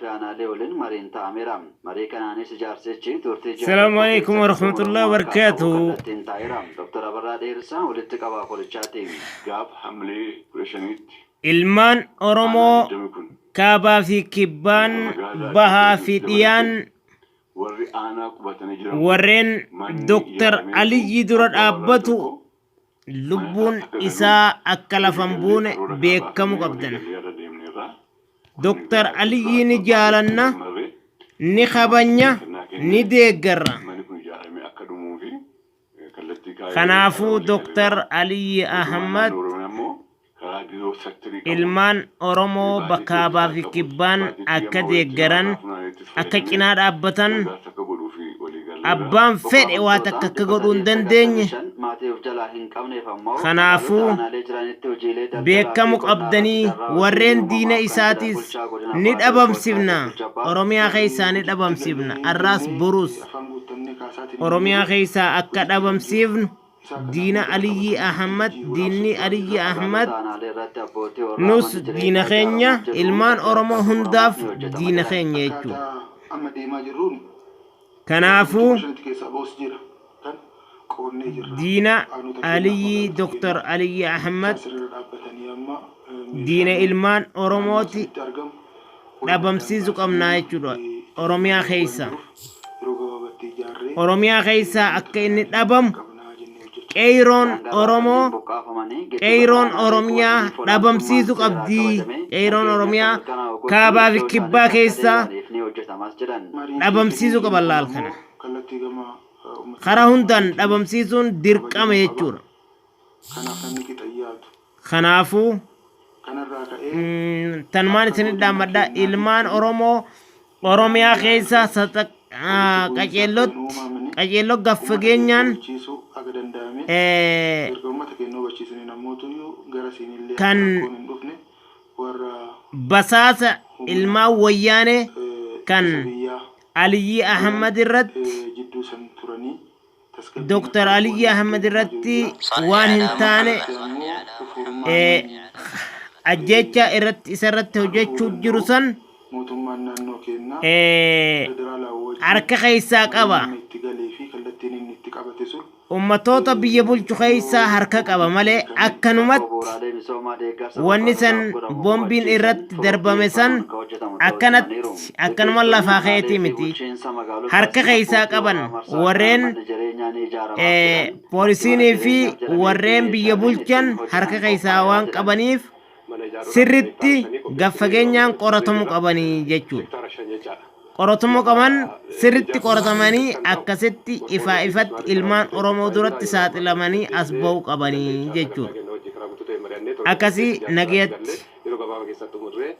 fi aanaalee waliin mariin taa'ameera. Marii kanaanis ijaarsichi turtii ji'a Salaamu tokko alaikum keessatti warahmatullahi xumuramuu akka qabu wabarakatuh. kallattiin taa'eera. Dr. Abarraa Dheeressaa walitti qabaa korichaati. Gaaf Hamlee 15tti Ilmaan aanaan Oromoo 20 kun kaabaa fi kibbaan magaalaa bahaa fi Giddaatti dhiyaan dabalatee warri aanaa qubatanii jiran kun warreen manni Dr. ijaarameefuu Aliyyi dura abbaa warraa dhaabbatu tokko mana lubbuun isaatti akka galu isaa akka lafa hin waliigallee buune karoora kana beekamu baafannee qabdan. waliigallee irra deemneerra. Kun Dr. egaa Aliyyi ni torbaan jaalanna, jalmarree ni mootummaan kabanya, xiyyeeffannaa ni kennee deeggarra. manni kun ijaaramee akka dhumuu fi kallattii kaa'ee har'a Kanaafuu waliigalleerra. Dr. Aliyyi Mootummaan Ahmad naannoo Oromiyaa immoo karaa biiroo sektarii qabuun ilmaan Oromoo baajetii bakaabaa hojii fi isaa qabuun kibbaan baajetii akka amma walitti deeggaran, namarraa funaanettis akka fayyadamee cinaa dhaabbatan, gargaarsa akka godhuu fi waliigalleerra. abbaan fedhe waa takka Buqqaafamtoota akka godhuu hin dandeenye. 395 maatii of jalaa hin qabneef ammoo magaalota Kanaafuu aanaalee jiranitti hojiilee daldalaa fi beekamu qonnaa irratti qabdanii carraa hojii ni warreen diina uumamaaf kan jedhan isaatis bulchaa godina ni Baalee Obbo dhabamsifna. Ismaa'eel Jabbaar Oromiyaa keessaa ni Hojiitti dhabamsiifna. gallee Arraas jennee borus afaan guuttannee kaasaatiin hin Oromiyaa jirru. keessaa akka Hojiitti kan jiru. dhabamsiifnu Isaa kana diina ammoo jala Aliyyii qabatanii Ahmad jijjiiruudhaaf diinni socho'aa Aliyyii jirra. Ahmad Magaalota aanaalee irratti abbootii warraa nus manni diina jireenyaa keenya ijaaramuuf jedhu ilmaan dafee akka Oromoo xumuramuuf hundaaf ni hojjetama diina jedhan. keenya jechuudha. Akkaataa amma deemaa jirruun warra bultii Kanaafuu 15tti keessaa ba'us jira. Kan qoodnee jirra. diina Aanota keenyaaf Aliyyii magaalota Dr. keenyaaf Aliyyi isaan Ahmad sirriirra dhaabbatanii amma diina meeshaaleen ilmaan naannoo Oromooti sanitti argamu waluma dhabamsiisu qabnaa baasanii jechuudha itti Oromiyaa fayyadamaa waan keessa. jiruuf yeroo gabaabatti ijaarree Oromiyaa keessaa uummata akka inni kanaan dhabamu qabnaa jennee hojjechaa jirra. qeeyroon Daangaarraa kanneen Oromoo buqqaafamanii giddugala qeeyroon aanaalee Oromiyaa qubataniif olaantummaan dhabamsiisu seeraa qabdi. kabajamee Qeeyroon nageenyi akka Oromiyaa mirkanaa'u gochuun kaabaa fi iddoo isaaniitti kibbaa akka keessaa deebi'aniif ni hojjetamas jedhan. Mariin dhabamsiisu keessa qaban deebiin laal kun kana. ammoo kallattii gama uummata Karaa hundaan keenyaatiin dhabamsiisuun dirqama kabajamuu qaba. jechuudha. Kanaaf namni qixa hin yaadu. Kanaafuu Kanarraa ka'ee tanumaan akka isinit godina dhaammadha keenyaatitti ilmaan Oromoo Oromiyaa keessa saxa- walitti bu'iinsa akka hin qaceellotti uumamne qaceelloo uummata keenya gaffageenyaan hubachiisuu haga danda'ame erga uummata keenya hubachiisne nammootuyyuu gara siinillee akka kan rakkoon hin dhufne warra basaasa humna ilmaan wayyaanee kan ittisa biyyaa Aliyyii jiran Ahmad irratti jidduu san turanii tasgabbiin Dr. akka dhufu Aliyyii wanni Ahmad hojjetamaa irratti jiru jira. waan hin taane Kanatti ammoo furmaanni ajjeechaa irratti isa irratti ka dhufuu hojjechuu jiru danda'u san mootummaan naannoo keennaa federaalaa wajjin harka keessaa mariin qaba. inni itti galee fi kallattiin inni itti qabate sun Ummatoota biyya bulchu yoo keessaa harka qaba dhugumaan malee hiikame Rakkoo akkanumatti bu'uuraalee misoomaa deeggarsa wanni san buqqaatotaaf godhamu boombiin hubachiisan irratti furuuf darbame san xiyyeeffannoon ka hojjetamu ta'uu akkanatti himaniiru. akkanuma Gaggeessitoonni lafaa aanaalee ka'eetii fi miti. bulchiinsa magaalotaas Harka keessaa abbootii qaban warraa marsaa kanaan warreen manni jireenyaa ni ijaaramaaf jedhan lafti mana poolisiinii fi jireenyaaf jedhamee itti warreen biyya meeshaaleen bulchan ittiin hojjetan harka keessaa qophaa'eera waan jedhan. qabaniif Mana ijaaruudhaaf sirritti heektaara shanii gad qopheessinee yeroo fageenyaan ammaa qoratamu jirra. qabanii jechuudha. Heektaara 5 jechaadha. Qoratamuu Lafa qaban sirritti ijaarsa qoratamanii isaatiif kan ta'u akkasitti ifaa qorqoorroo fi ifatti mismaarri karaa ilmaan hojjetee Oromoo qophaa'ee jira. duratti Yeroo ammaa kana saaxilamanii as deemnee ba'uu gallee qabanii jechaadha. Sagantaa jechuudha. keenya hojii karaa guutuu ta'e mari'annee torban Akkasii keessatti ijaarsa irratti nagayatti. gallee yeroo gabaabaa keessatti xumurree